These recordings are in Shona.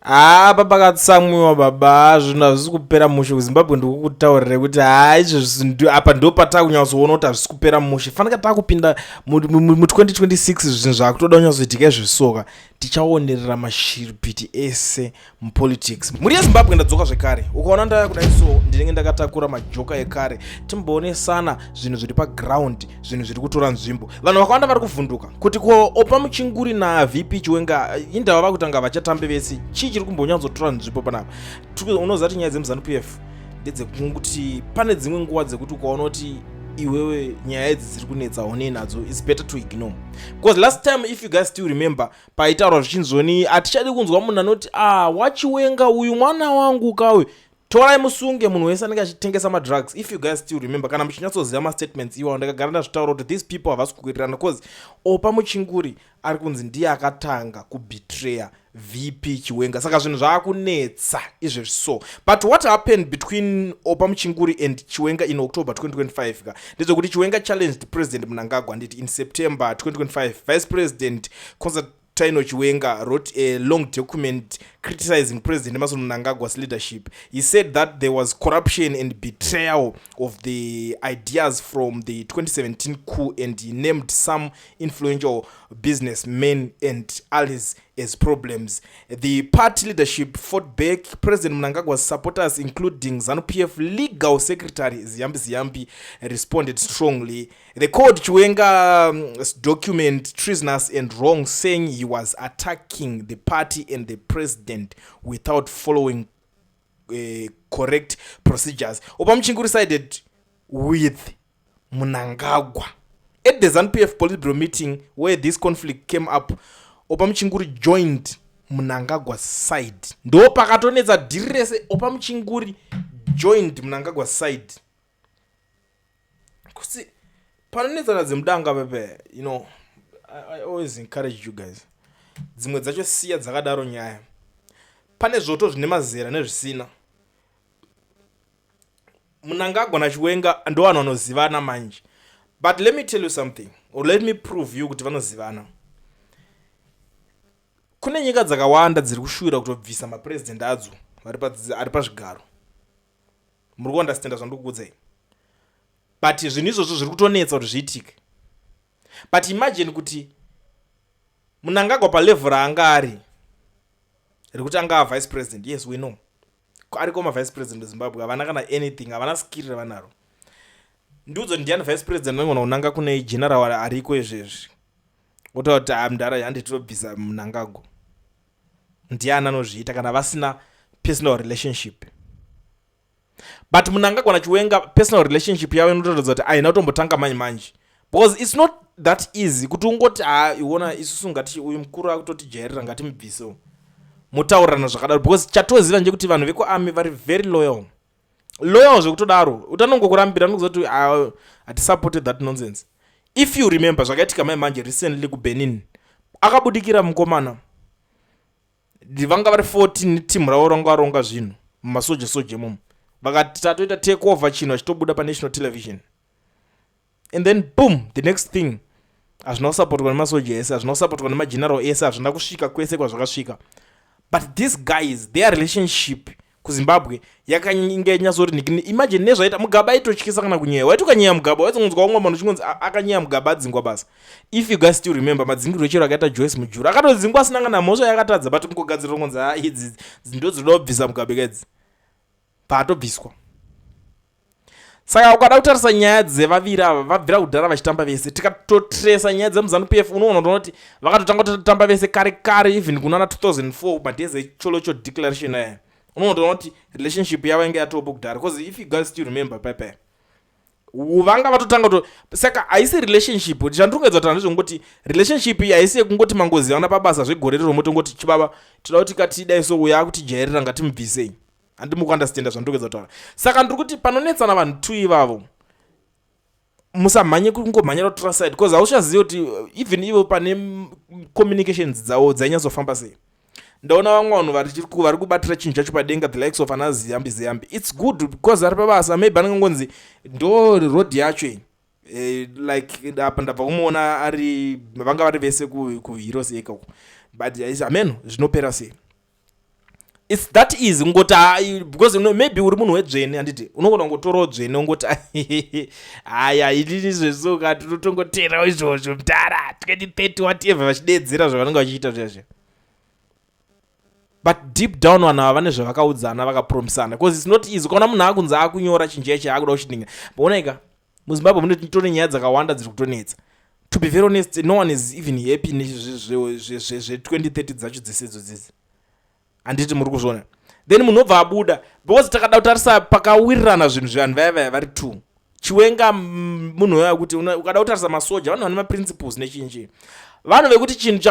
Haa pa pakatsamwiwa baba, zvinhu hazvisi kupera mushe kuZimbabwe. Ndikukutaurira kuti haa, izvezvi apa ndo patakunyatsoona kuti hazvisi kupera mushe. Fanika takupinda mu2026, zvinhu zvakutoda kunyatsoitika izvezvisoka. Tichaonerera mashiripiti ese mupolitics. Mhuri yeZimbabwe, ndadzoka zvekare. Ukaona ndaya kudai so, ndinenge ndakatakura majoka ekare, timboonesana zvinhu zviri paground, zvinhu zviri kutora nzvimbo. Vanhu vakawanda vari kuvhunduka kuti ko Oppah Muchinguri naVP Chiwenga indava vakutanga vachatambe vese? Chii chiri kumbonyatsotora nzvimbo panapa? Unoziva kuti nyaya dzemuZANU PF ndedzekuti pane dzimwe nguva dzekuti ukaona kuti iwewe nyaya idzi dziri kunetsa, honei nadzo, it's better to ignore. Because last time, if you guys still remember, paitaurwa zvichinzoni, hatichadi kunzwa munhu anoti, "Ah, waChiwenga uyu mwana wangu kauyu, torai musunge munhu wese anenge achitengesa madrugs." If you guys still remember, kana muchinyatsoziva mastatements iwawo, ndakagara ndazvitaura kuti these people havasi kuwirirana, because Oppah Muchinguri ari kunzi ndiye akatanga kubetreya VP Chiwenga. Saka zvinhu zvaakunetsa izvezvi. So, but what happened between Oppah Muchinguri and Chiwenga in October 2025 ka, ndezvekuti Chiwenga challenged President Mnangagwa, nditi in September 2025, Vice President Constantino Chiwenga wrote a long document criticizing President Emmerson Mnangagwa's leadership. He said that there was corruption and betrayal of the ideas from the 2017 coup, and he named some influential businessmen and allies as problems. The party leadership fought back. President Mnangagwa's supporters, including ZANU-PF legal secretary Ziyambi Ziyambi, responded strongly. They called Chiwenga's document treasonous and wrong, saying he was attacking the party and the president without following correct procedures. Oppah Muchinguri sided with Mnangagwa. At the ZANU-PF Politburo meeting where this conflict came up, Oppah Muchinguri joined Mnangagwa's side. Ndo pakatonetsa dhiri rese. Oppah Muchinguri joined Mnangagwa's side. Kusi panonetsana dzemudanga pepe. I always encourage you guys, dzimwe dzacho siya dzakadaro nyaya. Pane zvoto zvine mazera nezvisina. Mnangagwa naChiwenga ndo vanhu vanozivana manje, but let me tell you something, or let me prove you kuti vanozivana. Kune nyika dzakawanda dziri kushuvira kutobvisa mapurezidendi adzo ari pazvigaro. Muri kuundestanda zvandiri kukuudzai? But zvinhu izvozvo zviri kutonetsa kuti zviitike. But imagine kuti Mnangagwa palevel raanga ari rekuti anga vice president, yes, we know ariko mavice president eZimbabwe, havana kana anything, havana skill ravanaro. Ndiudzo kuti ndiani vice president anogona kunanga kune general ariko izvezvi, otaura kuti, "Ah, mudhara, handi tinobvisa Mnangagwa"? Ndiani anozviita kana vasina personal relationship? But Mnangagwa naChiwenga, personal relationship yavo inotoratidza kuti haina kutombotanga manje manje, because it's not that easy kuti ungoti, "Ha, iona, isusu ngati uyu mukuru akutotijairira, ngatimubvisewo," mutaurirana zvakadaro. Because chatoziva ndechekuti vanhu vekuarmy vari very loyal, loyal zvekutodaro. Utanongokurambira nokuziva kuti hatisupported that nonsense. If you remember zvakaitika mai manje recently kuBenin, akabudikira mukomana, vanga vari 14, timu ravo ranga varonga zvinhu mumasoja soja imomo, vakati tatoita take over chinhu, achitobuda panational television, and then boom, the next thing, hazvina kusapotwa nemasoja ese, hazvina kusapotwa nemageneral ese, hazvina kusvika kwese kwazvakasvika. But these guys, their relationship kuZimbabwe yakange nyatsori nikini. Imagine nezvaita Mugabe, aitotyisa kana kunyeya. Waiti ukanyeya Mugabe, waizongonzwa umwe munhu uchingonzi akanyeya Mugabe, adzingwa basa. If you guys still remember madzingirwo echero akaita Joyce Mujuru, akatodzingwa asina kana mhosva yakatadza, but kungogadzirira kungonzi, "Ha, idzi ndo dzinoda kubvisa Mugabe kaidzi," paatobviswa. Saka ukada kutarisa nyaya dzevaviri ava, vabvira kudhara vachitamba vese. Tikatotresa nyaya dzemuZANU PF, unoona tonoti vakatotanga kutotamba vese kare kare, even kunana 2004, madays eTsholotsho Declaration aya. Unoona tonoti relationship yavo inge yatopo kudhara, because if you guys still remember pepe, vanga vatotanga kuto. Saka haisi relationship chandiri kuedza kutaura, ndezvekungoti relationship iyi haisi yekungoti mangozivana pabasa zvegore riro, motongoti, "Chibaba, toda kuti katidai so, uyo akutijairira, ngatimubvisei." Handimi kuundestanda zvandiri kuedza kutaura? Saka ndiri kuti panonetsana vanhu two ivavo, musamhanye kungomhanyira kutora side, because hauchazivi kuti even ivo pane communications dzavo dzainyatsofamba sei. Ndaona vamwe vanhu vari kubatira chinhu chacho padenga, the likes of ana Ziyambi Ziyambi. It's good because ari pabasa, maybe anongonzi ndo road yacho iyi. Like apa ndabva kumuona ari, vanga vari vese kuHeroes Acre uko, but ameno zvinopera sei. It's that easy kungoti because maybe uri munhu wedzvene, handiti? Unogona kungotorawo dzvene, ungoti, "Haya, inini zvesoka tinotongoterawo izvozvo, mudhara, 2030, whatever," vachidedzera zvavanenge vachiita zvezve. But deep down vanhu ava vane zvavakaudzana, vakapromisana, because it's not easy. Ukaona munhu akunzi akunyora chinhu chaicho akuda kuchininga, onaika muZimbabwe mune tone nyaya dzakawanda dziri kutonetsa. To be very honest, no one is even happy nezve2030 dzacho dzesedzo dzidzi, handiti muri kuzviona? Then munhu obva abuda, because takada kutarisa pakawirirana zvinhu zvevanhu vaya vaya vari two, Chiwenga munhu waya kuti ukada kutarisa masoja, vanhu vane maprinciples nechinji, vanhu vekuti chinhu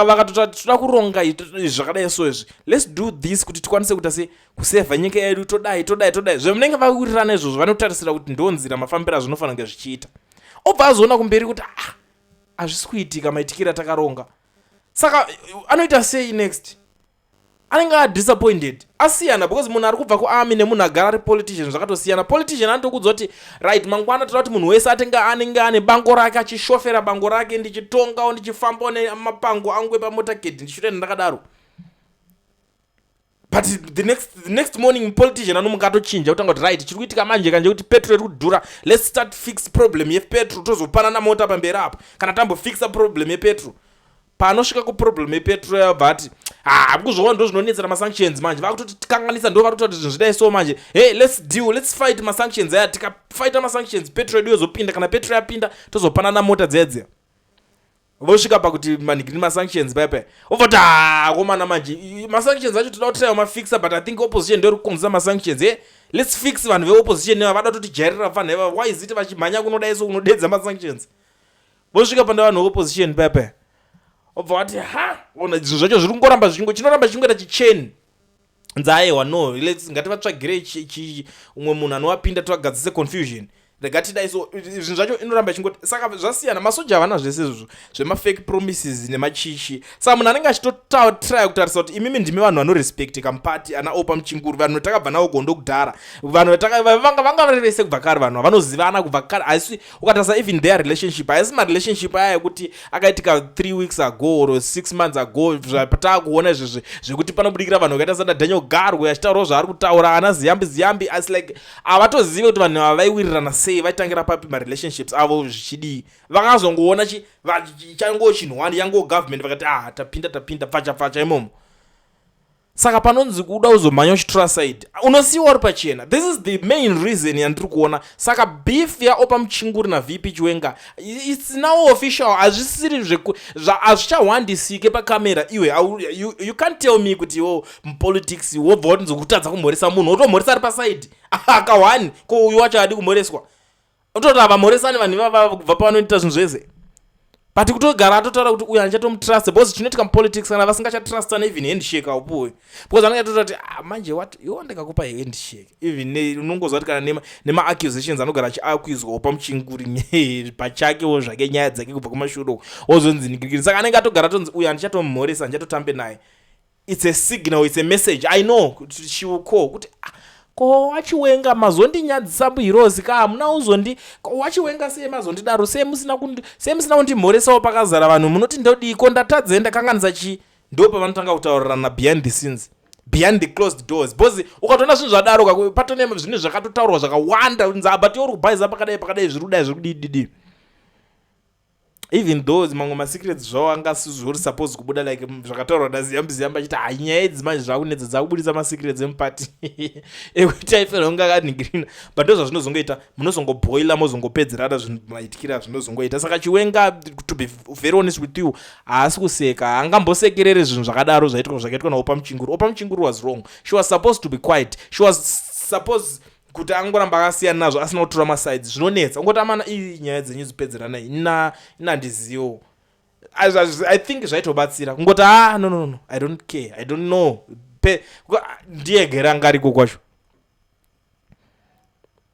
vakatota, "Toda kuronga zvakadai so izvi, let's do this kuti tikwanise kuita se kusevha nyika yedu, todai, todai, todai," zvemunenge vawirirana izvozvo, vanotarisira kuti ndo nzira mafambiro azvinofanira kunge zvichiita. Obva azoona kumberi kuti, "Ah, hazvisi kuitika maitikiro atakaronga." Saka anoita sei next? Anenge adisappointed, asiyana, because munhu ari kubva kuarmy nemunhu agara ari politician zvakatosiyana. Politician anotokudza kuti, "Right, mangwana toda kuti munhu wese atenge anenge ane bango rake, achishofera bango rake, ndichitongawo, ndichifambawo nemapango angu epamotakedi, ndichitoenda ndakadaro." But the next morning politician anomuka atochinja, kutanga kuti, "Right, chiri kuitika manje kanje kuti petrol iri kudhura. Let's start fix problem yepetrol, tozopanana mota pamberi apo kana tambofixa problem yepetrol." Paanosvika kuproblem yepetrol, yabva ati, "Ha, kuzvoona ndo zvinonetsera masanctions manje, vakutotikanganisa, ndo vari kutoti zvinhu zvidai so manje. Hey, let's deal, let's fight masanctions aya. Tikafighta masanctions, petrol yedu yozopinda. Kana petrol yapinda, tozopanana mota dziya dziya." Vosvika pakuti manhikiri masanctions paya paya, obva kuti, "Ha, komana, manje masanctions acho toda kutraya mafixa, but I think opposition ndo iri kukonzesa masanctions. E, let's fix vanhu veopposition ava, vada kutotijairira vanhu ava. Why is it vachimhanya kunodai so kunodedza masanctions?" Vosvika panda vanhu veopposition paya paya, obva vati, "Ha, ona zvinhu zvacho zviri kungoramba zvichingo, chinoramba chichingoita chicheni." Nzi, "Aiwa, no, let's ngativatsvagire umwe munhu anovapinda, tivagadzise confusion, rega tidai so." Zvinhu zvacho inoramba ichingoti. Saka zvasiyana, masoja havana zvese izvozvo zvemafake promises nemachichi. Saka munhu anenge achitotraya kutarisa kuti imimi ndimi vanhu vanorespectika mupati, ana Oppah Muchinguri, vanhu vatakabva navo gondo kudhara, vanhu vanga vari vese kubva kare, vanhu vanozivana kubva kare. Haisi, ukatarisa even their relationship, haisi marelationship aya ekuti akaitika 3 weeks ago or 6 months ago, pataakuona izvezvi zvekuti panobudikira vanhu vakaita sana Daniel Garwe achitaurawo zvaari kutaura, ana Ziyambi Ziyambi. Asi like havatozivi kuti vanhu ava vaiwirirana sei, vaitangira papi marelationships avo, zvichidii. Vakazongoona chango chinhu one yango government, vakati, "Ah, tapinda, tapinda, pfacha pfacha imomo." Saka panonzi kuda uzomhanya uchitora side, unosiyiwa uri pachena. This is the main reason yandiri kuona. Saka beef yaOppah Muchinguri naVP Chiwenga, it's now official. Hazvisiri, hazvichahwandisike pakamera. Iwe you can't tell me kuti iwo mupolitics wobva watinzi kutadza kumhoresa munhu, wotomhoresa ari paside akahwani. Ko uyu wacho adi kumhoreswa, ototi havamhoresani vanhu ivava kubva pavanoita zvinhu zvese. But kutogara atotaura kuti uyu handichatomutrust, because chinoitika mupolitics, kana vasingachatrustana, even handshake haupuwe, because anenge atotaura kuti, "Ah, manje what, iwo ndikakupa handshake?" Even unongozwa kuti kana nemaaccusations anogara achiaccuswawo paMuchinguri pachakewo zvake, nyaya dzake kubva kumashure, ozonzi nikirikiri. Saka anenge atogara atonzi, "Uyu handichatomumhoresa, handichatotambe naye." It's a signal, it's a message. I know kuti she will call kuti, "Ah, ko waChiwenga mazondinyadzisa muhirozi ka, hamuna uzondi, ko waChiwenga sei mazondidaro? Sei musina kundimhoresawo pakazara vanhu? Munoti ndodiko? Ndatadzei? Ndakanganisa chii?" Ndo pavanotanga kutaurirana behind the scenes, behind the closed doors, because ukatoona zvinhu zvadaro, patone zvinhu zvakatotaurwa zvakawanda, nzi, "But uri kubhaiza pakadai pakadai, zviri kudai, zviri kudididi." Even though mamwe masecrets zvavo angasizori suppose kubuda, like zvakataurwa naZiyambi Ziyambi achiti, "Hai, nyaya idzi manje zvakunetsa, dzakubudisa masecrets emupati ekuti aifanira kunge akaningirina." But ndo zvazvinozongoita, munozongobhoila, mozongopedzerana zvinhu maitikira zvinozongoita. Saka Chiwenga, to be very honest with you, haasi kuseka, haangambosekerere zvinhu zvakadaro zvaitwa, zvakaitwa naOppah Muchinguri. Oppah Muchinguri was wrong. She was supposed to be quiet. She was supposed kuti angoramba akasiyana nazvo, asina kutora masides. Zvinonetsa ungoti, "Amana, ii nyaya dzenyu dzipedzeranai, ina handizivo." I think zvaitobatsira kungoti, "Ah, no, no, no, I don't care, I don't know." Ndiyegera anga ariko kwacho.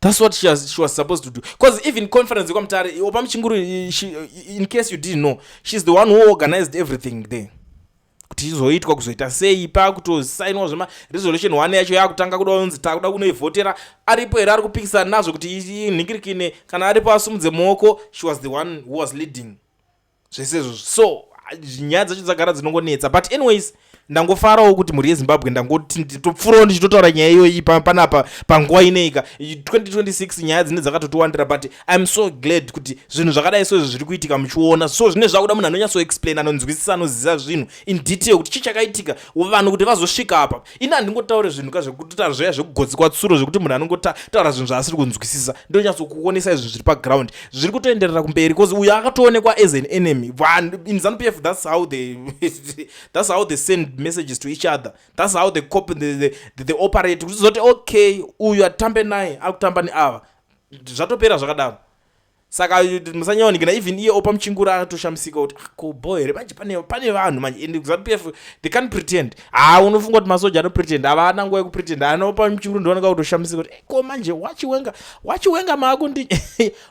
That's what she was supposed to do, because even conference yekwaMutare, Oppah Muchinguri, in case you didn't know, she's the one who organized everything there kuti izoitwa, kuzoita sei, pakutosainwa zvema resolution one yacho yakutanga kuda kunzi takuda kunoivhotera. Aripo here ari kupikisana nazvo kuti inhingirikine? Kana aripo, asumudze muoko. She was the one who was leading zvese izvozvo. So nyaya dzacho dzagara dzinongonetsa. But anyways, Ndangofarawo kuti mhuri yeZimbabwe, ndangoti nditopfuurawo ndichitotaura nyaya iyoyi panapa panguva ineika 2026. Nyaya dzine dzakatotiwandira, but I'm so glad kuti zvinhu zvakadai so izvo zviri kuitika muchiona. So zvine zvakuda munhu anonyatsoexplain, anonzwisisa, anoziva zvinhu in detail kuti chii chakaitika, vanhu kuti vazosvika apa. Ini handingotaure zvinhu ka zvekutotaura zvoya zvekugotsikwa tsuro, zvekuti munhu anongotaura zvinhu zvaasiri kunzwisisa. Ndonyatsokuonesa izvo zviri paground, zviri kutoenderera kumberi, because uyo akatoonekwa as an enemy. Vanhu in ZANU PF, that's how they send messages to each other, that's how they copy, they operate, kuti zoti okay, uyu atambe naye, akutamba neava, zvatopera zvakadaro. Saka musanyawanikina, even iye Oppah Muchinguri akatoshamisika kuti, "Ah, ko bo here manje pane vanhu manje." And ZANU PF, they can't pretend. Ha, unofunga kuti masoja anopretend? Havana nguva yekupretend. AnaOppah Muchinguri ndioneka kutoshamisika kuti, "Eh, ko manje waChiwenga, waChiwenga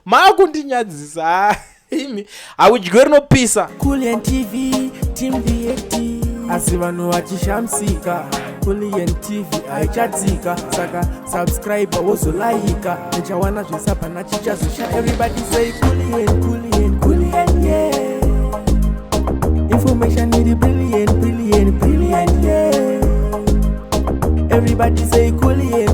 maakundinyadzisa imi, haudyiwe rinopisa." Kulian TV, Team VAT, asi vanhu vachishamisika, Kulian TV haichatsika. Saka subscribe, wozolaika, uchawana zvisapana chichazosha. Everybody say Kulian, Kulian, Kulian, yeah. Information iri brilliant, brilliant, brilliant, yeah. Everybody say Kulian.